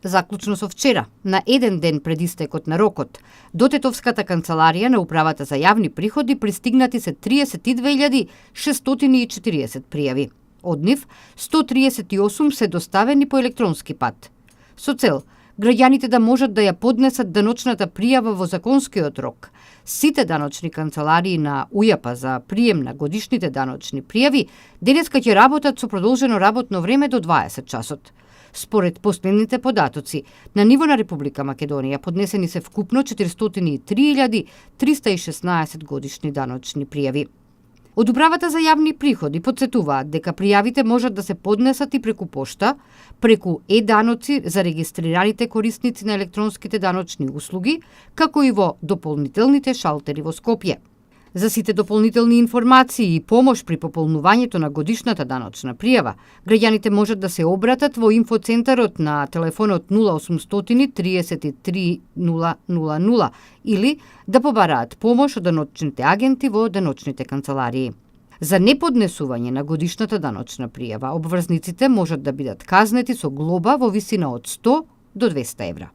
Заклучно со вчера, на еден ден пред истекот на рокот, до Тетовската канцеларија на Управата за јавни приходи пристигнати се 32.640 пријави. Од нив, 138 се доставени по електронски пат. Со цел, граѓаните да можат да ја поднесат даночната пријава во законскиот рок, сите даночни канцеларии на УЈП за прием на годишните даночни пријави денеска ќе работат со продолжено работно време до 20 часот. Според последните податоци, на ниво на Република Македонија поднесени се вкупно 403.316 годишни даночни пријави. Од Управата за јавни приходи подсетуваат дека пријавите можат да се поднесат и преку пошта, преку е-даноци за регистрираните корисници на електронските даночни услуги, како и во дополнителните шалтери во Скопје. За сите дополнителни информации и помош при пополнувањето на годишната даночна пријава, граѓаните можат да се обратат во инфоцентарот на телефонот 0800 33 000 или да побараат помош од даночните агенти во даночните канцеларии. За неподнесување на годишната даночна пријава, обврзниците можат да бидат казнети со глоба во висина од 100 до 200 евра.